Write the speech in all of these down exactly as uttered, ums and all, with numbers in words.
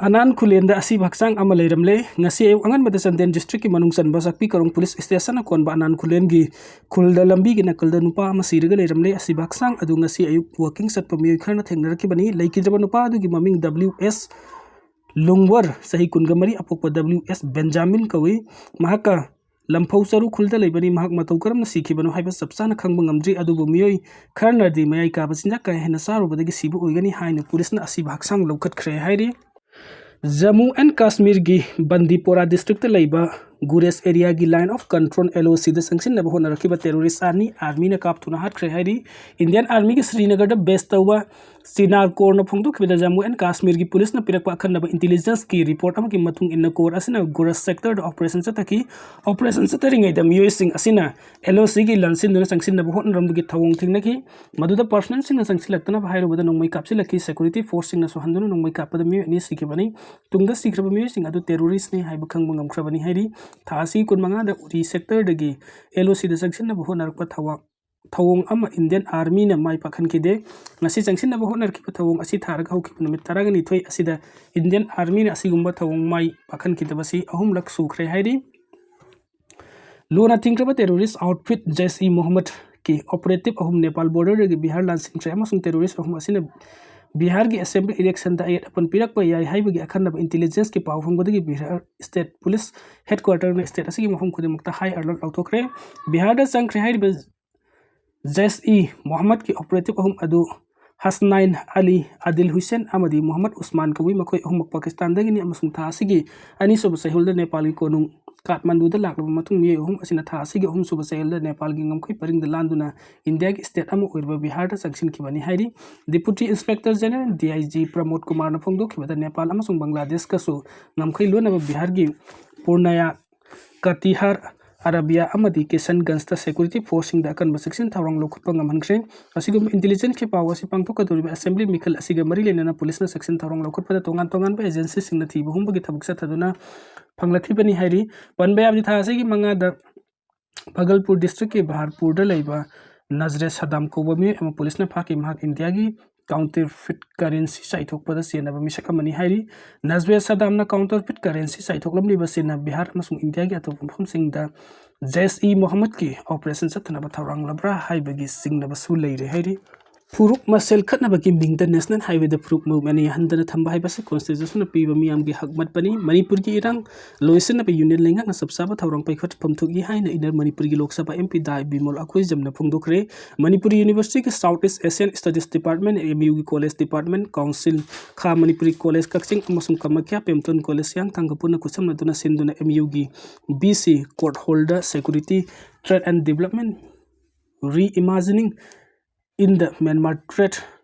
ꯑꯅꯥꯟ ꯈꯨꯂꯦꯟꯗ ꯑꯁꯤꯕ ꯍꯛꯆꯥꯡ ꯑꯃ ꯂꯩꯔꯝꯂꯦ꯫ ꯉꯁꯤ ꯑꯌꯨꯛ ꯑꯉꯟꯕꯗ ꯆꯥꯟꯗꯦꯜ district ꯀꯤ ꯃꯅꯨꯡ ꯆꯟꯕ ꯆꯥꯛꯄꯤ ꯀꯔꯣꯡ police station ꯅ ꯀꯣꯟꯕ ꯑꯅꯥꯟ ꯈꯨꯂꯦꯟꯒꯤ ꯈꯨꯜꯗ ꯂꯝꯕꯤꯒꯤ ꯅꯥꯀꯜꯗ ꯅꯨꯄꯥ ꯑꯃ ꯁꯤꯔꯒ ꯂꯩꯔꯝꯂꯦ꯫ ꯑꯁꯤꯕ ꯍꯛꯆꯥꯡ ꯑꯗꯨ ꯉꯁꯤ ꯑꯌꯨꯛ walking ꯆꯠꯄ ꯃꯤꯑꯣꯏ ꯈꯔꯅ ꯊꯦꯡꯅꯔꯛꯈꯤꯕꯅꯤ꯫ ꯂꯩꯈꯤꯗ꯭ꯔꯕ ꯅꯨꯄꯥ ꯑꯗꯨꯒꯤ ꯃꯃꯤꯡ W S ꯂꯨꯡꯋꯔ, ꯆꯍꯤ ꯀꯨꯟꯒ ꯃꯔꯤ, ꯑꯄꯣꯛꯄ W S ꯕꯦꯟꯖꯥꯃꯤꯟ ꯀꯧꯏ꯫ ꯃꯍꯥꯛꯀ ꯂꯝꯐꯧ ꯆꯔꯨ ꯈꯨꯜꯗ ꯂꯩꯕꯅꯤ꯫ ꯃꯍꯥꯛ ꯃꯇꯧ ꯀꯔꯝꯅ ꯁꯤꯈꯤꯕꯅꯣ ꯍꯥꯏꯕ ꯆꯞ ꯆꯥꯅ ꯈꯪꯕ ꯉꯝꯗ꯭ꯔꯤ, ꯑꯗꯨꯕꯨ ꯃꯤꯑꯣꯏ ꯈꯔꯅꯗꯤ ꯃꯌꯥꯏ ꯀꯥꯕ ꯆꯤꯟꯖꯥꯛ ꯀꯥ ꯍꯦꯟꯅ ꯆꯥꯔꯨꯕꯗꯒꯤ ꯁꯤꯕ ꯑꯣꯏꯒꯅꯤ ꯍꯥꯏꯅ police ꯅ ꯑꯁꯤꯕ ꯍꯛꯆꯥꯡ ꯂꯧꯈꯠꯈ꯭ꯔꯦ ꯍꯥꯏꯔꯤ꯫ ꯖꯝꯃꯨ ꯑꯦꯟ ꯀꯥꯁꯃꯤꯔꯒꯤ ꯕꯟꯗꯤꯄꯣꯔꯥ district ꯇ ꯂꯩꯕ ꯒꯨꯔꯦꯖ area ꯒꯤ Line of Control L O C the ꯆꯪꯁꯤꯟꯅꯕ ꯍꯣꯠꯅꯔꯛꯈꯤꯕ terrorist ꯑꯅꯤ army ꯅ ꯀꯥꯞꯇꯨꯅ ꯍꯥꯠꯈ꯭ꯔꯦ ꯍꯥꯏꯔꯤ꯫ Indian Army ꯒꯤ ꯁ꯭ꯔꯤꯅꯒꯔꯗ base ꯇꯧꯕ ꯆꯤꯅꯥꯔ ꯀꯣꯔꯅ ꯐꯣꯡꯗꯣꯛꯈꯤꯕꯗ, ꯖꯝꯃꯨ ꯑꯦꯟ ꯀꯥꯁꯃꯤꯔꯒꯤ police ꯅ ꯄꯤꯔꯛꯄ ꯑꯈꯟꯅꯕ intelligence ꯀꯤ report ꯑꯃꯒꯤ ꯃꯇꯨꯡ ꯏꯟꯅ, ꯀꯣꯔ ꯑꯁꯤꯅ ꯒꯨꯔꯦꯖ sector ꯗ operation ꯆꯠꯊꯈꯤ꯫ Operation ꯆꯠꯊꯔꯤꯉꯩꯗ ꯃꯤꯑꯣꯏꯁꯤꯡ ꯑꯁꯤꯅ L O C ꯒꯤ ꯂꯥꯟꯁꯤꯟꯗꯨꯅ ꯆꯪꯁꯤꯟꯅꯕ ꯍꯣꯠꯅꯔꯝꯕꯒꯤ ꯊꯧꯑꯣꯡ ꯊꯦꯡꯅꯈꯤ꯫ ꯃꯗꯨꯗ personnel ꯁꯤꯡꯅ ꯆꯪꯁꯤꯜꯂꯛꯇꯅꯕ ꯍꯥꯏꯔꯨꯕꯗ ꯅꯣꯡꯃꯩ ꯀꯥꯞꯁꯤꯜꯂꯛꯈꯤ꯫ Security force ꯁꯤꯡꯅꯁꯨ ꯍꯟꯗꯨꯅ ꯅꯣꯡꯃꯩ ꯀꯥꯞꯄꯗ ꯃꯤꯑꯣꯏ ꯑꯅꯤ ꯁꯤꯈꯤꯕꯅꯤ꯫ ꯇꯨꯡꯗ ꯁꯤꯈ꯭ꯔꯕ ꯃꯤꯑꯣꯏꯁꯤꯡ ꯑꯗꯨ terrorist ꯅꯤ ꯍꯥꯏꯕ ꯈꯪꯕ ꯉꯝꯈ꯭ꯔꯕꯅꯤ ꯍꯥꯏꯔꯤ꯫ ꯊꯥ ꯑꯁꯤꯒꯤ ꯀꯨꯟꯃꯉꯥꯗ ꯎꯔꯤ sector ꯗꯒꯤ L O C ꯗ ꯆꯪꯁꯤꯟꯅꯕ ꯍꯣꯠꯅꯔꯛꯄ ꯊꯋꯥ-, ꯊꯧꯑꯣꯡ ꯑꯃ Indian Army ꯅ ꯃꯥꯏ ꯄꯥꯛꯍꯟꯈꯤꯗꯦ꯫ ꯉꯁꯤ ꯆꯪꯁꯤꯟꯅꯕ ꯍꯣꯠꯅꯔꯛꯈꯤꯕ ꯊꯧꯑꯣꯡ ꯑꯁꯤ ꯊꯥꯔꯒ ꯍꯧꯈꯤꯕ ꯅꯨꯃꯤꯠ ꯇꯔꯥꯅꯤꯊꯣꯏ ꯑꯁꯤꯗ Indian Army ꯅ ꯑꯁꯤꯒꯨꯝꯕ ꯊꯧꯑꯣꯡ ꯃꯥꯏ ꯄꯥꯛꯍꯟꯈꯤꯗꯕꯁꯤ ꯑꯍꯨꯝꯂꯛ ꯁꯨꯈ꯭ꯔꯦ ꯍꯥꯏꯔꯤ꯫ ꯂꯨꯅ ꯊꯤꯡꯈ꯭ꯔꯕ terrorist outfit Jaish-e-Mohammed ꯀꯤ operative ꯑꯍꯨꯝ ꯅꯦꯄꯥꯜ border ꯗꯒꯤ ꯕꯤꯍꯥꯔ ꯂꯥꯟꯁꯤꯟꯈ꯭ꯔꯦ ꯑꯃꯁꯨꯡ terrorist ꯑꯍꯨꯝ ꯑꯁꯤꯅ ꯕꯤꯍꯥꯔꯒꯤ assembly election ꯗ ꯑꯌꯦꯠ ꯑꯄꯟ ꯄꯤꯔꯛꯄ ꯌꯥꯏ ꯍꯥꯏꯕꯒꯤ ꯑꯈꯟꯅꯕ intelligence ꯀꯤ ꯄꯥꯎ ꯐꯪꯕꯗꯒꯤ ꯕꯤꯍꯥꯔ state police headquarter ꯅ state ꯑꯁꯤꯒꯤ ꯃꯐꯝ ꯈꯨꯗꯤꯡꯃꯛꯇ high alert ꯂꯥꯎꯊꯣꯛꯈ꯭ꯔꯦ꯫ ꯕꯤꯍꯥꯔꯗ ꯆꯪꯈ꯭ꯔꯦ ꯍꯥꯏꯔꯤꯕ Jaish-e-Mohammed ꯀꯤ operative ꯑꯍꯨꯝ ꯑꯗꯨ ꯍꯁꯅꯥꯏꯟ ꯑꯂꯤ, ꯑꯗꯤꯜ ꯍꯨꯁꯦꯟ ꯑꯃꯗꯤ ꯃꯨꯍꯝꯃꯗ ꯎꯁꯃꯥꯟ ꯀꯧꯏ꯫ ꯃꯈꯣꯏ ꯑꯍꯨꯝꯃꯛ ꯄꯥꯀꯤꯁꯇꯥꯟꯗꯒꯤꯅꯤ ꯑꯃꯁꯨꯡ ꯊꯥ ꯑꯁꯤꯒꯤ ꯑꯅꯤꯁꯨꯕ ꯆꯌꯣꯜꯗ ꯅꯦꯄꯥꯜꯒꯤ ꯀꯣꯅꯨꯡ ꯀꯥꯊꯃꯟꯗꯨꯗ ꯂꯥꯛꯂꯕ ꯃꯇꯨꯡ, ꯃꯤꯑꯣꯏ ꯑꯍꯨꯝ ꯑꯁꯤꯅ ꯊꯥ ꯑꯁꯤꯒꯤ ꯑꯍꯨꯝꯁꯨꯕ ꯆꯌꯣꯜꯗ ꯅꯦꯄꯥꯜꯒꯤ ꯉꯝꯈꯩ ꯄꯔꯤꯡꯗ ꯂꯥꯟꯗꯨꯅ ꯏꯟꯗꯤꯌꯥꯒꯤ state ꯑꯃ ꯑꯣꯏꯔꯤꯕ ꯕꯤꯍꯥꯔꯗ ꯆꯪꯁꯤꯟꯈꯤꯕꯅꯤ ꯍꯥꯏꯔꯤ꯫ Deputy Inspector General, D I G, ꯄ꯭ꯔꯃꯣꯗ ꯀꯨꯃꯥꯔꯅ ꯐꯣꯡꯗꯣꯛꯈꯤꯕꯗ, ꯅꯦꯄꯥꯜ ꯑꯃꯁꯨꯡ ꯕꯪꯒ꯭ꯂꯥꯗꯦꯁꯀꯁꯨ ꯉꯝꯈꯩ ꯂꯣꯟꯅꯕ ꯕꯤꯍꯥꯔꯒꯤ ꯄꯨꯔꯅꯥꯌꯥ, ꯀꯇꯤꯍꯥꯔ, ꯑꯔꯥꯕꯤꯌꯥ ꯑꯃꯗꯤ ꯀꯤꯁꯟꯒꯟꯖꯇ security force ꯁꯤꯡꯗ ꯑꯀꯟꯕ ꯆꯦꯛꯁꯤꯟ ꯊꯧꯔꯥꯡ ꯂꯧꯈꯠꯄ ꯉꯝꯍꯟꯈ꯭ꯔꯦ꯫ ꯑꯁꯤꯒꯨꯝꯕ intelligence ꯀꯤ ꯄꯥꯎ ꯑꯁꯤ ꯄꯥꯡꯊꯣꯛꯀꯗꯧꯔꯤꯕ assembly ꯃꯤꯈꯜ ꯑꯁꯤꯒ ꯃꯔꯤ ꯂꯩꯅꯅ police ꯅ ꯆꯦꯛꯁꯤꯟ ꯊꯧꯔꯥꯡ ꯂꯧꯈꯠꯄꯗ ꯇꯣꯉꯥꯟ ꯇꯣꯉꯥꯟꯕ agency ꯁꯤꯡꯅ ꯊꯤꯕ ꯍꯨꯝꯕꯒꯤ ꯊꯕꯛ ꯆꯠꯊꯗꯨꯅ ꯐꯪꯂꯛꯈꯤꯕꯅꯤ ꯍꯥꯏꯔꯤ꯫ ꯄꯟꯕ ꯌꯥꯕꯗꯤ, ꯊꯥ ꯑꯁꯤꯒꯤ ꯃꯉꯥꯗ ꯚꯒꯜꯄꯨꯔ district ꯀꯤ ꯕꯍꯥꯔꯄꯨꯔꯗ ꯂꯩꯕ ꯅꯖꯔꯦ ꯁꯗꯥꯝ ꯀꯧꯕ ꯃꯤꯑꯣꯏ ꯑꯃ police ꯅ ꯐꯥꯈꯤ꯫ ꯃꯍꯥꯛ ꯏꯟꯗꯤꯌꯥꯒꯤ counterfeit currency ꯆꯥꯏꯊꯣꯛꯄꯗ ꯆꯦꯟꯅꯕ ꯃꯤꯁꯛ ꯑꯃꯅꯤ ꯍꯥꯏꯔꯤ꯫ ꯅꯖꯋꯦ ꯁꯗꯥꯝꯅ counterfeit currency ꯆꯥꯏꯊꯣꯛꯂꯝꯂꯤꯕꯁꯤꯅ ꯕꯤꯍꯥꯔ ꯑꯃꯁꯨꯡ ꯏꯟꯗꯤꯌꯥꯒꯤ ꯑꯇꯣꯞꯄ ꯃꯐꯝꯁꯤꯡꯗ ꯖꯩꯁ ꯏ ꯃꯣꯍꯝꯃꯗꯀꯤ operation ꯆꯠꯊꯅꯕ ꯊꯧꯔꯥꯡꯂꯕ꯭ꯔꯥ ꯍꯥꯏꯕꯒꯤ ꯆꯤꯡꯅꯕꯁꯨ ꯂꯩꯔꯦ ꯍꯥꯏꯔꯤ꯫ ꯐꯨꯔꯨꯞ ꯃꯁꯦꯜ ꯈꯠꯅꯕꯒꯤ ꯃꯤꯡꯗ national highwayꯗ ꯐꯨꯔꯨꯞ ꯃꯅꯤ ꯍꯟꯗꯅ ꯊꯝꯕ ꯍꯥꯏꯕꯁꯤ constitutionꯅ ꯄꯤꯕ ꯃꯤꯌꯥꯝꯒꯤ ꯍꯛ ꯃꯠꯄꯅꯤ꯫ ꯃꯅꯤꯄꯨꯔꯒꯤ ꯏꯔꯥꯡ ꯂꯣꯏꯁꯤꯟꯅꯕ union ꯂꯩꯉꯥꯛꯅ ꯆꯞ ꯆꯥꯕ ꯊꯧꯔꯥꯡ ꯄꯥꯏꯈꯠꯐꯝ ꯊꯣꯛꯏ ꯍꯥꯏꯅ Inner Manipurꯒꯤ ꯂꯣꯛ ꯁꯚꯥ MP ꯗꯥꯏ Bimol ꯑꯩꯈꯣꯏꯖꯝꯅ ꯐꯣꯡꯗꯣꯛꯈ꯭ꯔꯦ꯫ Manipur Universityꯒꯤ South East Asian Studies Department, MUꯒꯤ College Department, Council, ꯈꯥ ꯃꯅꯤꯄꯨꯔꯤ College ꯀꯛꯆꯤꯡ ꯑꯃꯁꯨꯡ ꯀꯃꯈ꯭ꯌꯥ ꯄꯦꯝꯇꯣꯟ College ꯍꯤꯌꯥꯡꯊꯥꯡꯒ ꯄꯨꯟꯅ ꯈꯨꯠꯁꯝꯅꯗꯨꯅ ꯁꯤꯟꯗꯨꯅ MUꯒꯤ VC Court Holder Security Trade and Development Reimagining in the Myanmar Trade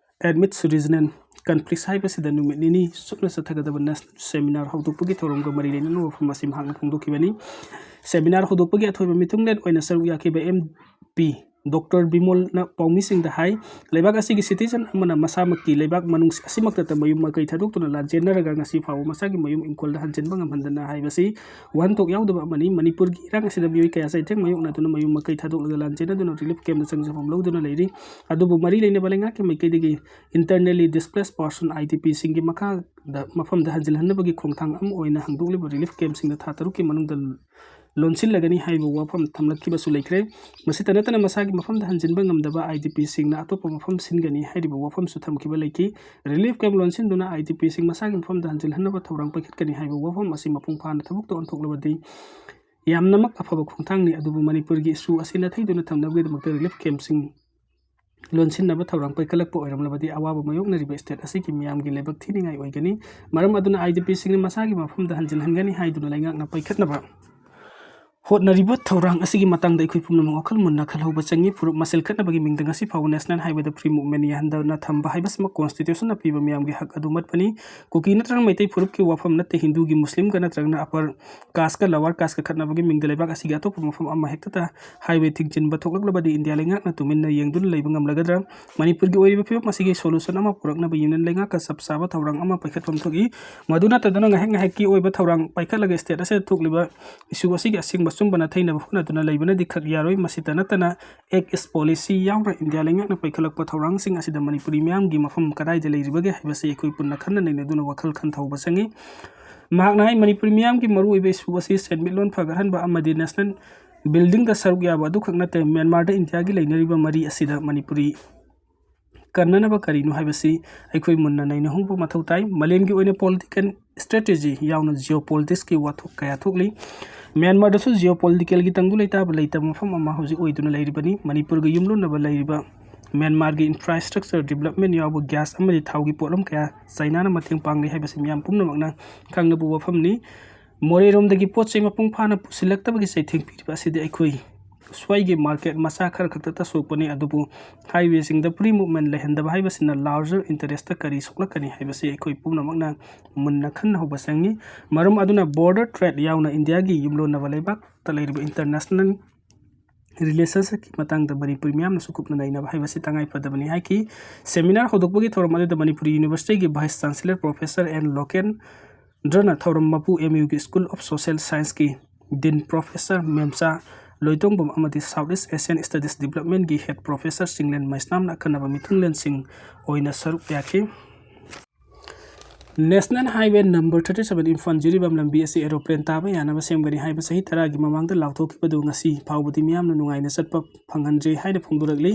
Amidst Regional Conflicts ꯍꯥꯏꯕꯁꯤꯗ ꯅꯨꯃꯤꯠ ꯅꯤꯅꯤ ꯆꯨꯞꯅ ꯆꯠꯊꯒꯗꯕ national seminar ꯍꯧꯗꯣꯛꯄꯒꯤ ꯊꯧꯔꯝꯒ ꯃꯔꯤ ꯂꯩꯅꯅ ꯋꯥꯐꯝ ꯑꯁꯤ ꯃꯍꯥꯛꯅ ꯐꯣꯡꯗꯣꯛꯈꯤꯕꯅꯤ꯫ Seminar ꯍꯧꯗꯣꯛꯄꯒꯤ ꯑꯊꯣꯏꯕ ꯃꯤꯊꯨꯡꯂꯦꯟ ꯑꯣꯏꯅ ꯁꯔꯨꯛ ꯌꯥꯈꯤꯕ MP ꯗꯣꯛꯇꯔ ꯕꯤꯃꯣꯜꯅ ꯄꯥꯎꯃꯤꯁꯤꯡꯗ ꯍꯥꯏ, ꯂꯩꯕꯥꯛ ꯑꯁꯤꯒꯤ citizen ꯑꯃꯅ ꯃꯁꯥꯃꯛꯀꯤ ꯂꯩꯕꯥꯛ ꯃꯅꯨꯡ ꯑꯁꯤꯃꯛꯇꯗ ꯃꯌꯨꯝ ꯃꯀꯩ ꯊꯥꯗꯣꯛꯇꯨꯅ ꯂꯥꯟꯖꯦꯟꯅꯔꯒ ꯉꯁꯤ ꯐꯥꯎꯕ ꯃꯁꯥꯒꯤ ꯃꯌꯨꯝ ꯏꯪꯈꯣꯜꯗ ꯍꯟꯖꯤꯟꯕ ꯉꯝꯍꯟꯗꯅ ꯍꯥꯏꯕꯁꯤ ꯋꯥꯍꯟꯊꯣꯛ ꯌꯥꯎꯗꯕ ꯑꯃꯅꯤ꯫ ꯃꯅꯤꯄꯨꯔꯒꯤ ꯏꯔꯥꯡ ꯑꯁꯤꯗ ꯃꯤꯑꯣꯏ ꯀꯌꯥ ꯆꯩꯊꯦꯡ ꯃꯥꯌꯣꯛꯅꯗꯨꯅ ꯃꯌꯨꯝ ꯃꯀꯩ ꯊꯥꯗꯣꯛꯂꯒ ꯂꯥꯟꯖꯦꯟꯅꯗꯨꯅ relief campꯇ ꯆꯪꯖꯐꯝ ꯂꯧꯗꯨꯅ ꯂꯩꯔꯤ꯫ ꯑꯗꯨꯕꯨ ꯃꯔꯤ ꯂꯩꯅꯕ ꯂꯩꯉꯥꯛꯀꯤ ꯃꯥꯏꯀꯩꯗꯒꯤ internally displaced person, IDPꯁꯤꯡꯒꯤ ꯃꯈꯥꯗ ꯃꯐꯝꯗ ꯍꯟꯖꯤꯜꯍꯟꯅꯕꯒꯤ ꯈꯣꯡꯊꯥꯡ ꯑꯃ ꯑꯣꯏꯅ ꯍꯥꯡꯗꯣꯛꯂꯤꯕ relief campꯁꯤꯡꯗ ꯊꯥ ꯇꯔꯨꯛꯀꯤ ꯃꯅꯨꯡꯗ ꯂꯣꯟꯁꯤꯜꯂꯒꯅꯤ ꯍꯥꯏꯕ ꯋꯥꯐꯝ ꯊꯝꯂꯛꯈꯤꯕꯁꯨ ꯂꯩꯈ꯭ꯔꯦ꯫ ꯃꯁꯤꯇ ꯅꯠꯇꯅ ꯃꯁꯥꯒꯤ ꯃꯐꯝꯗ ꯍꯟꯖꯤꯟꯕ ꯉꯝꯗꯕ IDPꯁꯤꯡꯅ ꯑꯇꯣꯞꯄ ꯃꯐꯝ ꯁꯤꯟꯒꯅꯤ ꯍꯥꯏꯔꯤꯕ ꯋꯥꯐꯝꯁꯨ ꯊꯝꯈꯤꯕ ꯂꯩꯈꯤ꯫ Relief camp ꯂꯣꯟꯁꯤꯟꯗꯨꯅ IDPꯁꯤꯡ ꯃꯁꯥꯒꯤ ꯃꯐꯝꯗ ꯍꯟꯖꯤꯜꯍꯟꯅꯕ ꯊꯧꯔꯥꯡ ꯄꯥꯏꯈꯠꯀꯅꯤ ꯍꯥꯏꯕ ꯋꯥꯐꯝ ꯑꯁꯤ ꯃꯄꯨꯡ ꯐꯥꯅ ꯊꯕꯛꯇ ꯑꯣꯟꯊꯣꯛꯂꯕꯗꯤ ꯌꯥꯝꯅꯃꯛ ꯑꯐꯕ ꯈꯣꯡꯊꯥꯡꯅꯤ꯫ ꯑꯗꯨꯕꯨ ꯃꯅꯤꯄꯨꯔꯒꯤ issue ꯑꯁꯤ ꯅꯥꯊꯩꯗꯨꯅ ꯊꯝꯅꯕꯒꯤꯗꯃꯛꯇ relief campꯁꯤꯡ ꯂꯣꯟꯁꯤꯟꯅꯕ ꯊꯧꯔꯥꯡ ꯄꯥꯏꯈꯠꯂꯛꯄ ꯑꯣꯏꯔꯝꯂꯕꯗꯤ ꯑꯋꯥꯕ ꯃꯥꯌꯣꯛꯅꯔꯤꯕ state ꯑꯁꯤꯒꯤ ꯃꯤꯌꯥꯝꯒꯤ ꯂꯥꯏꯕꯛ ꯊꯤꯅꯤꯡꯉꯥꯏ ꯑꯣꯏꯒꯅꯤ꯫ ꯃꯔꯝ ꯑꯗꯨꯅ IDPꯁꯤꯡꯅ ꯃꯁꯥꯒꯤ ꯃꯐꯝꯗ ꯍꯟꯖꯤꯟꯍꯟꯒꯅꯤ ꯍꯥꯏꯗꯨꯅ ꯂꯩꯉꯥꯛꯅ ꯄꯥꯏꯈꯠꯅꯕ ꯍꯣꯠꯅꯔꯤꯕ ꯊꯧꯔꯥꯡ ꯑꯁꯤꯒꯤ ꯃꯇꯥꯡꯗ ꯑꯩꯈꯣꯏ ꯄꯨꯝꯅꯃꯛ ꯋꯥꯈꯜ ꯃꯨꯟꯅ ꯈꯜꯍꯧꯕ ꯆꯪꯏ꯫ ꯐꯨꯔꯨꯞ ꯃꯁꯦꯜ ꯈꯠꯅꯕꯒꯤ ꯃꯤꯡꯗ ꯉꯁꯤ ꯐꯥꯎꯕ national highwayꯗ free movement ꯌꯥꯍꯟꯗꯅ ꯊꯝꯕ ꯍꯥꯏꯕꯁꯤꯃꯛ constitutionꯅ ꯄꯤꯕ ꯃꯤꯌꯥꯝꯒꯤ ꯍꯛ ꯑꯗꯨ ꯃꯠꯄꯅꯤ꯫ ꯀꯨꯀꯤ ꯅꯠꯇ꯭ꯔꯒ ꯃꯩꯇꯩ ꯐꯨꯔꯨꯞꯀꯤ ꯋꯥꯐꯝ ꯅꯠꯇꯦ꯫ ꯍꯤꯟꯗꯨꯒꯤ, ꯃꯨꯁꯂꯤꯝꯒ ꯅꯠꯇ꯭ꯔꯒꯅ upper casteꯀ lower casteꯀ ꯈꯠꯅꯕꯒꯤ ꯃꯤꯡꯗ ꯂꯩꯕꯥꯛ ꯑꯁꯤꯒꯤ ꯑꯇꯣꯞꯄ ꯃꯐꯝ ꯑꯃ ꯍꯦꯛꯇꯗ highway ꯊꯤꯡꯖꯤꯟꯕ ꯊꯣꯛꯂꯛꯂꯕꯗꯤ ꯏꯟꯗꯤꯌꯥ ꯂꯩꯉꯥꯛꯅ ꯇꯨꯃꯤꯟꯅ ꯌꯦꯡꯗꯨꯅ ꯂꯩꯕ ꯉꯝꯂꯒꯗ꯭ꯔꯥ? ꯃꯅꯤꯄꯨꯔꯒꯤ ꯑꯣꯏꯔꯤꯕ ꯐꯤꯕꯝ ꯑꯁꯤꯒꯤ solution ꯑꯃ ꯄꯨꯔꯛꯅꯕ union ꯂꯩꯉꯥꯛꯀ ꯆꯞ ꯆꯥꯕ ꯊꯧꯔꯥꯡ ꯑꯃ ꯄꯥꯏꯈꯠꯐꯝ ꯊꯣꯛꯏ꯫ ꯃꯗꯨ ꯅꯠꯇꯗꯨꯅ ꯉꯥꯏꯍꯥꯛ ꯉꯥꯏꯍꯥꯛꯀꯤ ꯑꯣꯏꯕ ꯊꯧꯔꯥꯡ ꯄꯥꯏꯈꯠꯂꯒ state ꯑꯁꯤꯗ ꯊꯣꯛꯂꯤꯕ issue ꯑꯁꯤꯒꯤ ꯑꯁꯦꯡꯕ ꯑꯆꯨꯝꯕ ꯅꯥꯊꯩꯅꯕ ꯍꯣꯠꯅꯗꯨꯅ ꯂꯩꯕꯅꯗꯤ ꯈꯛ ꯌꯥꯔꯣꯏ꯫ ꯃꯁꯤꯇ ꯅꯠꯇꯅ Act East Policy ꯌꯥꯎꯅ ꯏꯟꯗꯤꯌꯥ ꯂꯩꯉꯥꯛꯅ ꯄꯥꯏꯈꯠꯂꯛꯄ ꯊꯧꯔꯥꯡꯁꯤꯡ ꯑꯁꯤꯗ ꯃꯅꯤꯄꯨꯔꯤ ꯃꯤꯌꯥꯝꯒꯤ ꯃꯐꯝ ꯀꯗꯥꯏꯗ ꯂꯩꯔꯤꯕꯒꯦ ꯍꯥꯏꯕꯁꯤ ꯑꯩꯈꯣꯏ ꯄꯨꯟꯅ ꯈꯟꯅ ꯅꯩꯅꯗꯨꯅ ꯋꯥꯈꯜ ꯈꯟꯊꯍꯧꯕ ꯆꯪꯏ꯫ ꯃꯍꯥꯛꯅ ꯍꯥꯏ, ꯃꯅꯤꯄꯨꯔꯤ ꯃꯤꯌꯥꯝꯒꯤ ꯃꯔꯨꯑꯣꯏꯕ issue ꯑꯁꯤ ꯁꯦꯟꯃꯤꯠꯂꯣꯟ ꯐꯒꯠꯍꯟꯕ ꯑꯃꯗꯤ national buildingꯗ ꯁꯔꯨꯛ ꯌꯥꯕ ꯑꯗꯨꯈꯛ ꯅꯠꯇꯦ, ꯃ꯭ꯌꯥꯟꯃꯥꯔꯗ ꯏꯟꯗꯤꯌꯥꯒꯤ ꯂꯩꯅꯔꯤꯕ ꯃꯔꯤ ꯑꯁꯤꯗ ꯃꯅꯤꯄꯨꯔꯤ ꯀꯟꯅꯅꯕ ꯀꯔꯤꯅꯣ ꯍꯥꯏꯕꯁꯤ ꯑꯩꯈꯣꯏ ꯃꯨꯟꯅ ꯅꯩꯅꯍꯧꯕ ꯃꯊꯧ ꯇꯥꯏ꯫ ꯃꯥꯂꯦꯝꯒꯤ ꯑꯣꯏꯅ political strategy ꯌꯥꯎꯅ geopoliticsꯀꯤ ꯋꯥꯊꯣꯛ ꯀꯌꯥ ꯊꯣꯛꯂꯤ꯫ ꯃ꯭ꯌꯥꯟꯃꯥꯔꯗꯁꯨ geopoliticalꯒꯤ ꯇꯪꯗꯨ ꯂꯩꯇꯥꯕ ꯂꯩꯇꯕ ꯃꯐꯝ ꯑꯃ ꯍꯧꯖꯤꯛ ꯑꯣꯏꯗꯨꯅ ꯂꯩꯔꯤꯕꯅꯤ꯫ ꯃꯅꯤꯄꯨꯔꯒ ꯌꯨꯝꯂꯣꯟꯅꯕ ꯂꯩꯔꯤꯕ ꯃ꯭ꯌꯥꯟꯃꯥꯔꯒꯤ infrastructure development ꯌꯥꯎꯕ gas ꯑꯃꯗꯤ ꯊꯥꯎꯒꯤ ꯄꯣꯠꯂꯝ ꯀꯌꯥ ꯆꯥꯏꯅꯥꯅ ꯃꯇꯦꯡ ꯄꯥꯡꯂꯤ ꯍꯥꯏꯕꯁꯤ ꯃꯤꯌꯥꯝ ꯄꯨꯝꯅꯃꯛꯅ ꯈꯪꯂꯕ ꯋꯥꯐꯝꯅꯤ꯫ ꯃꯣꯔꯦꯔꯣꯝꯗꯒꯤ ꯄꯣꯠ ꯆꯩ ꯃꯄꯨꯡ ꯐꯥꯅ ꯄꯨꯁꯤꯜꯂꯛꯇꯕꯒꯤ ꯆꯩꯊꯦꯡ ꯄꯤꯔꯤꯕ ꯑꯁꯤꯗꯤ ꯑꯩꯈꯣꯏ ꯁ꯭ꯋꯥꯏꯒꯤ market ꯃꯆꯥ ꯈꯔ ꯈꯛꯇꯇ ꯁꯣꯛꯄꯅꯤ, ꯑꯗꯨꯕꯨ highwayꯁꯤꯡꯗ free movement ꯂꯩꯍꯟꯗꯕ ꯍꯥꯏꯕꯁꯤꯅ larger interestꯇ ꯀꯔꯤ ꯁꯣꯛꯂꯛꯀꯅꯤ ꯍꯥꯏꯕꯁꯤ ꯑꯩꯈꯣꯏ ꯄꯨꯝꯅꯃꯛꯅ ꯃꯨꯟꯅ ꯈꯟꯅꯍꯧꯕ ꯆꯪꯏ꯫ ꯃꯔꯝ ꯑꯗꯨꯅ border trade ꯌꯥꯎꯅ ꯏꯟꯗꯤꯌꯥꯒꯤ ꯌꯨꯝꯂꯣꯟꯅꯕ ꯂꯩꯕꯥꯛꯇ ꯂꯩꯔꯤꯕ international relationshipꯀꯤ ꯃꯇꯥꯡꯗ ꯃꯅꯤꯄꯨꯔꯤ ꯃꯤꯌꯥꯝꯅꯁꯨ ꯀꯨꯞꯅ ꯅꯩꯅꯕ ꯍꯥꯏꯕꯁꯤ ꯇꯉꯥꯏ ꯐꯗꯕꯅꯤ ꯍꯥꯏꯈꯤ꯫ Seminar ꯍꯧꯗꯣꯛꯄꯒꯤ ꯊꯧꯔꯝ ꯑꯗꯨꯗ Manipuri Universityꯒꯤ Vice Chancellor Professor N ꯂꯣꯀꯦꯟꯗ꯭ꯔꯅ ꯊꯧꯔꯝ ꯃꯄꯨ MUꯒꯤ School of Social Scienceꯀꯤ Dean Professor ꯃꯦꯝꯆꯥ ꯂꯣꯏꯇꯣꯡꯕꯝ ꯑꯃꯗꯤ South East Asian Studies Departmentꯀꯤ Head Professor Chinglen ꯃꯩꯁꯅꯥꯝꯅ ꯑꯈꯟꯅꯕ ꯃꯤꯊꯨꯡꯂꯦꯟꯁꯤꯡ ꯑꯣꯏꯅ ꯁꯔꯨꯛ ꯌꯥꯈꯤ꯫ National Highway number thirty seven Imphal Jiribam ꯂꯝꯕꯤ ꯑꯁꯤ aeroplane ꯇꯥꯕ ꯌꯥꯅꯕ ꯁꯦꯝꯒꯅꯤ ꯍꯥꯏꯕ ꯆꯍꯤ ꯇꯔꯥꯒꯤ ꯃꯃꯥꯡꯗ ꯂꯥꯎꯊꯣꯛꯈꯤꯕꯗꯨ ꯉꯁꯤ ꯐꯥꯎꯕꯗꯤ ꯃꯤꯌꯥꯝꯅ ꯅꯨꯡꯉꯥꯏꯅ ꯆꯠꯄ ꯐꯪꯍꯟꯗ꯭ꯔꯤ ꯍꯥꯏꯅ ꯐꯣꯡꯗꯣꯔꯛꯂꯤ꯫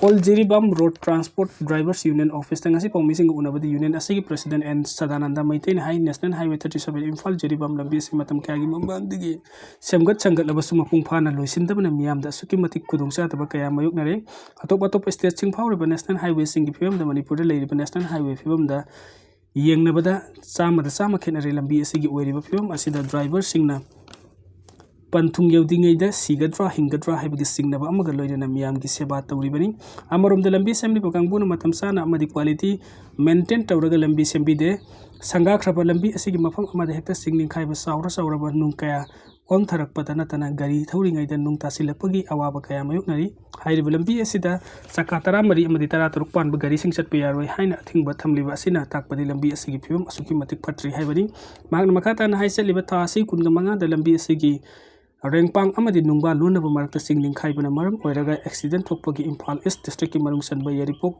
All Jiribam Road Transport Drivers Union officeꯇ ꯉꯁꯤ ꯄꯥꯎꯃꯤꯁꯤꯡꯒ ꯎꯅꯕꯗ union ꯑꯁꯤꯒꯤ president N ꯁꯗꯥꯅꯟꯗ ꯃꯩꯇꯩꯅ ꯍꯥꯏ, National Highway thirty seven Imphal Jiribam ꯂꯝꯕꯤ ꯑꯁꯤ ꯃꯇꯝ ꯀꯌꯥꯒꯤ ꯃꯃꯥꯡꯗꯒꯤ ꯁꯦꯝꯒꯠ ꯁꯥꯒꯠꯂꯕꯁꯨ ꯃꯄꯨꯡ ꯐꯥꯅ ꯂꯣꯏꯁꯤꯟꯗꯕꯅ ꯃꯤꯌꯥꯝꯗ ꯑꯁꯨꯛꯀꯤ ꯃꯇꯤꯛ ꯈꯨꯗꯣꯡꯆꯥꯗꯕ ꯀꯌꯥ ꯃꯥꯌꯣꯛꯅꯔꯦ꯫ ꯑꯇꯣꯞ ꯑꯇꯣꯞꯄ stateꯁꯤꯡ ꯐꯥꯎꯔꯤꯕ national highwayꯁꯤꯡꯒꯤ ꯐꯤꯕꯝꯗ ꯃꯅꯤꯄꯨꯔꯗ ꯂꯩꯔꯤꯕ national highway ꯐꯤꯕꯝꯗ ꯌꯦꯡꯅꯕꯗ ꯆꯥꯝꯃꯗ ꯆꯥꯝꯃ ꯈꯦꯠꯅꯔꯦ꯫ ꯂꯝꯕꯤ ꯑꯁꯤꯒꯤ ꯑꯣꯏꯔꯤꯕ ꯐꯤꯕꯝ ꯑꯁꯤꯗ driverꯁꯤꯡꯅ ꯄꯟ ꯊꯨꯡ ꯌꯧꯗ꯭ꯔꯤꯉꯩꯗ ꯁꯤꯒꯗ꯭ꯔꯥ ꯍꯤꯡꯒꯗ꯭ꯔꯥ ꯍꯥꯏꯕꯒꯤ ꯆꯤꯡꯅꯕ ꯑꯃꯒ ꯂꯣꯏꯅꯅ ꯃꯤꯌꯥꯝꯒꯤ ꯁꯦꯕꯥ ꯇꯧꯔꯤꯕꯅꯤ꯫ ꯑꯃꯔꯣꯝꯗ ꯂꯝꯕꯤ ꯁꯦꯝꯂꯤꯕ ꯀꯥꯡꯕꯨꯅ ꯃꯇꯝ ꯆꯥꯅ ꯑꯃꯗꯤ quality maintain ꯇꯧꯔꯒ ꯂꯝꯕꯤ ꯁꯦꯝꯕꯤꯗꯦ꯫ ꯁꯪꯒꯥꯈ꯭ꯔꯕ ꯂꯝꯕꯤ ꯑꯁꯤꯒꯤ ꯃꯐꯝ ꯑꯃꯗ ꯍꯦꯛꯇ ꯆꯤꯡ ꯅꯤꯡꯈꯥꯏꯕ, ꯆꯥꯎꯔ ꯆꯥꯎꯔꯕ ꯅꯨꯡ ꯀꯌꯥ ꯑꯣꯟꯊꯔꯛꯄꯗ ꯅꯠꯇꯅ ꯒꯥꯔꯤ ꯊꯧꯔꯤꯉꯩꯗ ꯅꯨꯡ ꯇꯥꯁꯤꯜꯂꯛꯄꯒꯤ ꯑꯋꯥꯕ ꯀꯌꯥ ꯃꯥꯌꯣꯛꯅꯔꯤ꯫ ꯍꯥꯏꯔꯤꯕ ꯂꯝꯕꯤ ꯑꯁꯤꯗ ꯆꯀꯥ ꯇꯔꯥꯃꯔꯤ ꯑꯃꯗꯤ ꯇꯔꯥꯇꯔꯨꯛ ꯄꯥꯟꯕ ꯒꯥꯔꯤꯁꯤꯡ ꯆꯠꯄ ꯌꯥꯔꯣꯏ ꯍꯥꯏꯅ ꯑꯊꯤꯡꯕ ꯊꯝꯂꯤꯕ ꯑꯁꯤꯅ ꯇꯥꯛꯄꯗꯤ ꯂꯝꯕꯤ ꯑꯁꯤꯒꯤ ꯐꯤꯕꯝ ꯑꯁꯨꯛꯀꯤ ꯃꯇꯤꯛ ꯐꯠꯇ꯭ꯔꯤ ꯍꯥꯏꯕꯅꯤ꯫ ꯃꯍꯥꯛꯅ ꯃꯈꯥ ꯇꯥꯅ ꯍꯥꯏ, ꯆꯠꯂꯤꯕ ꯊꯥ ꯑꯁꯤ ꯀꯨꯟꯒ ꯃꯉꯥꯗ ꯂꯝꯕꯤ ꯑꯁꯤꯒꯤ ꯔꯦꯡꯄꯥꯡ ꯑꯃꯗꯤ ꯅꯨꯡꯕꯥ ꯂꯣꯟꯅꯕ ꯃꯔꯛꯇ ꯆꯤꯡ ꯅꯤꯡꯈꯥꯏꯕꯅ ꯃꯔꯝ ꯑꯣꯏꯔꯒ accident ꯊꯣꯛꯄꯒꯤ ꯏꯝꯐꯥꯜ East district ꯀꯤ ꯃꯅꯨꯡ ꯆꯟꯕ ꯌꯥꯏꯔꯤꯄꯣꯛ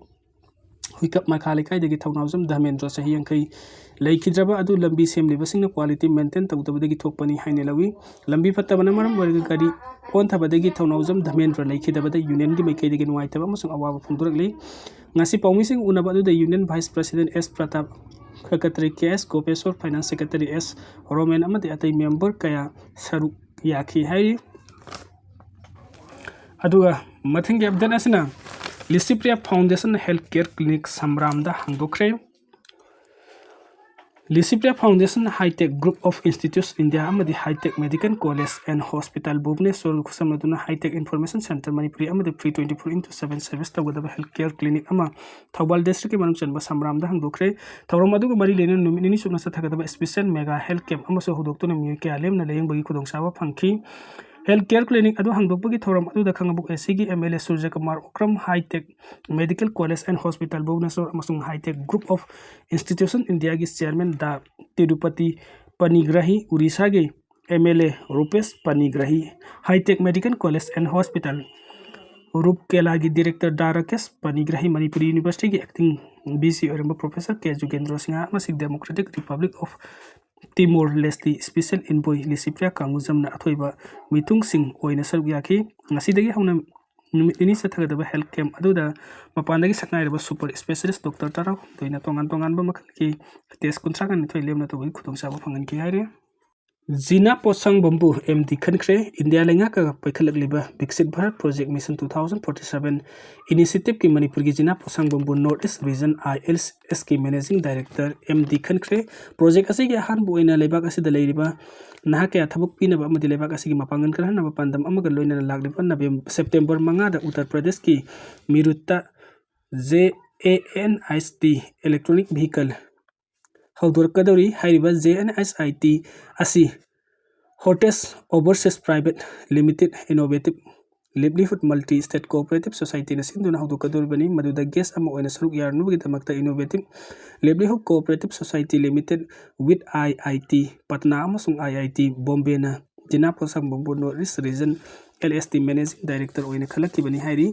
ꯍꯨꯏꯀꯞ ꯃꯈꯥ ꯂꯩꯀꯥꯏꯗꯒꯤ ꯊꯧꯅꯥꯎꯖꯝ ꯙꯔꯃꯦꯟꯗ꯭ꯔ, ꯆꯍꯤ ꯌꯥꯡꯈꯩ, ꯂꯩꯈꯤꯗ꯭ꯔꯕ ꯑꯗꯨ ꯂꯝꯕꯤ ꯁꯦꯝꯂꯤꯕꯁꯤꯡꯅ quality maintain ꯇꯧꯗꯕꯗꯒꯤ ꯊꯣꯛꯄꯅꯤ ꯍꯥꯏꯅ ꯂꯧꯏ꯫ ꯂꯝꯕꯤ ꯐꯠꯇꯕꯅ ꯃꯔꯝ ꯑꯣꯏꯔꯒ ꯒꯥꯔꯤ ꯑꯣꯟꯊꯕꯗꯒꯤ ꯊꯧꯅꯥꯎꯖꯝ ꯙꯔꯃꯦꯟꯗ꯭ꯔ ꯂꯩꯈꯤꯗꯕꯗ unionꯒꯤ ꯃꯥꯏꯀꯩꯗꯒꯤ ꯅꯨꯡꯉꯥꯏꯇꯕ ꯑꯃꯁꯨꯡ ꯑꯋꯥꯕ ꯐꯣꯡꯗꯣꯔꯛꯂꯤ꯫ ꯉꯁꯤ ꯄꯥꯎꯃꯤꯁꯤꯡ ꯎꯅꯕ ꯑꯗꯨꯗ Union Vice President S Pratap, Secretary K S ꯒꯣꯄꯦꯁꯣꯔ, Finance Secretary S Roman ꯑꯃꯗꯤ ꯑꯇꯩ member ꯀꯌꯥ ꯁꯔꯨꯛ ꯌꯥꯈꯤ ꯍꯥꯏꯔꯤ꯫ ꯑꯗꯨꯒ ꯃꯊꯪꯒꯤ update ꯑꯁꯤꯅ Licypriya Foundation Health Care Clinic ꯁꯝꯔꯥꯝꯗ ꯍꯥꯡꯗꯣꯛꯈ꯭ꯔꯦ꯫ Licypriya Foundation, High Tech Group of Institutes India ꯑꯃꯗꯤ High Tech Medical College and Hospital ꯚꯨꯕꯅꯦꯁ꯭ꯋꯔꯒ ꯈꯨꯠꯁꯝꯅꯗꯨꯅ High Tech Information Centre Manipuri ꯑꯃꯗꯤ free twenty four into seven service ꯇꯧꯒꯗꯕ health care clinic ꯑꯃ ꯊꯧꯕꯥꯜ districtꯀꯤ ꯃꯅꯨꯡ ꯆꯟꯕ ꯁꯝꯔꯥꯝꯗ ꯍꯥꯡꯗꯣꯛꯈ꯭ꯔꯦ꯫ ꯊꯧꯔꯝ ꯑꯗꯨꯒ ꯃꯔꯤ ꯂꯩꯅꯅ ꯅꯨꯃꯤꯠ ꯅꯤꯅꯤ ꯆꯨꯞꯅ ꯆꯠꯊꯒꯗꯕ special mega health camp ꯑꯃꯁꯨ ꯍꯧꯗꯣꯛꯇꯨꯅ ꯃꯤꯑꯣꯏ ꯀꯌꯥ ꯂꯦꯝꯅ ꯂꯥꯌꯦꯡꯕꯒꯤ ꯈꯨꯗꯣꯡꯆꯥꯕ ꯐꯪꯈꯤ꯫ Health care clinic ꯑꯗꯨ ꯍꯥꯡꯗꯣꯛꯄꯒꯤ ꯊꯧꯔꯝ ꯑꯗꯨꯗ ꯈꯥꯉꯕꯣꯛ ACꯒꯤ MLA Suraj Kumar Okram, High Tech Medical College and Hospital Bhubaneswar ꯑꯃꯁꯨꯡ High Tech Group of Institution Indiaꯒꯤ chairman the Tirupati ꯄꯅꯤꯒ꯭ꯔꯍꯤ, ꯎꯔꯤꯁꯥꯒꯤ MLA ꯔꯨꯄꯦꯁ ꯄꯅꯤꯒ꯭ꯔꯍꯤ, High Tech Medical College and Hospital ꯔꯨꯔꯀꯦꯂꯥꯒꯤ director the Rakesh ꯄꯅꯤꯒ꯭ꯔꯍꯤ, Manipuri Universityꯒꯤ acting VC ꯑꯣꯏꯔꯝꯕ professor ꯀꯦ ꯖꯨꯒꯦꯟꯗ꯭ꯔꯣ ꯁꯤꯡꯍ ꯑꯃꯁꯨꯡ Democratic Republic of Timor Leste special envoy Licypriya ꯀꯥꯡꯒꯨꯖꯝꯅ ꯑꯊꯣꯏꯕ ꯃꯤꯊꯨꯡꯁꯤꯡ ꯑꯣꯏꯅ ꯁꯔꯨꯛ ꯌꯥꯈꯤ꯫ ꯉꯁꯤꯗꯒꯤ ꯍꯧꯅ ꯅꯨꯃꯤꯠ ꯅꯤꯅꯤ ꯆꯠꯊꯒꯗꯕ health camp ꯑꯗꯨꯗ ꯃꯄꯥꯟꯗꯒꯤ ꯁꯛꯅꯥꯏꯔꯕ super specialist doctor ꯇꯔꯥꯍꯨꯝꯗꯣꯏꯅ ꯇꯣꯉꯥꯟ ꯇꯣꯉꯥꯟꯕ ꯃꯈꯜꯒꯤ test ꯀꯨꯟꯊ꯭ꯔꯥꯒ ꯅꯤꯊꯣꯏ ꯂꯦꯝꯅ ꯇꯧꯕꯒꯤ ꯈꯨꯗꯣꯡꯆꯥꯕ ꯐꯪꯍꯟꯈꯤ ꯍꯥꯏꯔꯤ꯫ ꯖꯤꯅꯥ ꯄꯣꯠꯁꯪ ꯕꯝꯕꯨ, MD ꯈꯟꯈ꯭ꯔꯦ꯫ ꯏꯟꯗꯤꯌꯥ ꯂꯩꯉꯥꯛꯀ ꯄꯥꯏꯈꯠꯂꯛꯂꯤꯕ Viksit Bharat Project Mission two thousand forty seven initiativeꯀꯤ ꯃꯅꯤꯄꯨꯔꯒꯤ Jina Potsang Bambu North East Region ILSꯀꯤ managing director MD ꯈꯟꯈ꯭ꯔꯦ꯫ Project ꯑꯁꯤꯒꯤ ꯑꯍꯥꯟꯕ ꯑꯣꯏꯅ ꯂꯩꯕꯥꯛ ꯑꯁꯤꯗ ꯂꯩꯔꯤꯕ ꯅꯍꯥ ꯀꯌꯥ ꯊꯕꯛ ꯄꯤꯅꯕ ꯑꯃꯗꯤ ꯂꯩꯕꯥꯛ ꯑꯁꯤꯒꯤ ꯃꯄꯥꯡꯒꯜ ꯀꯜꯍꯟꯅꯕ ꯄꯥꯟꯗꯝ ꯑꯃꯒ ꯂꯣꯏꯅꯅ ꯂꯥꯛꯂꯤꯕ ꯅꯕꯦꯝ-, September ꯃꯉꯥꯗ ꯎꯠꯇꯔ ꯄ꯭ꯔꯗꯦꯁꯀꯤ ꯃꯤꯔꯨꯠꯇ JANIT electronic vehicle ꯍꯧꯗꯣꯔꯛꯀꯗꯧꯔꯤ꯫ ꯍꯥꯏꯔꯤꯕ JANIT ꯑꯁꯤ Hortense Overseas Private Limited Innovative Livelihood Multi State Cooperative Societyꯅ ꯁꯤꯟꯗꯨꯅ ꯍꯧꯗꯣꯛꯀꯗꯧꯔꯤꯕꯅꯤ, ꯃꯗꯨꯗ guest ꯑꯃ ꯑꯣꯏꯅ ꯁꯔꯨꯛ ꯌꯥꯔꯅꯕꯒꯤꯗꯃꯛꯇ Innovative Livelihood Cooperative Society Limited with IIT Patna ꯑꯃꯁꯨꯡ IIT Bombayꯅ ꯖꯤꯅꯥ ꯄꯣꯠꯁꯪꯕꯝꯕꯨ North East Region L S T Managing Director ꯑꯣꯏꯅ ꯈꯜꯂꯛꯈꯤꯕꯅꯤ ꯍꯥꯏꯔꯤ꯫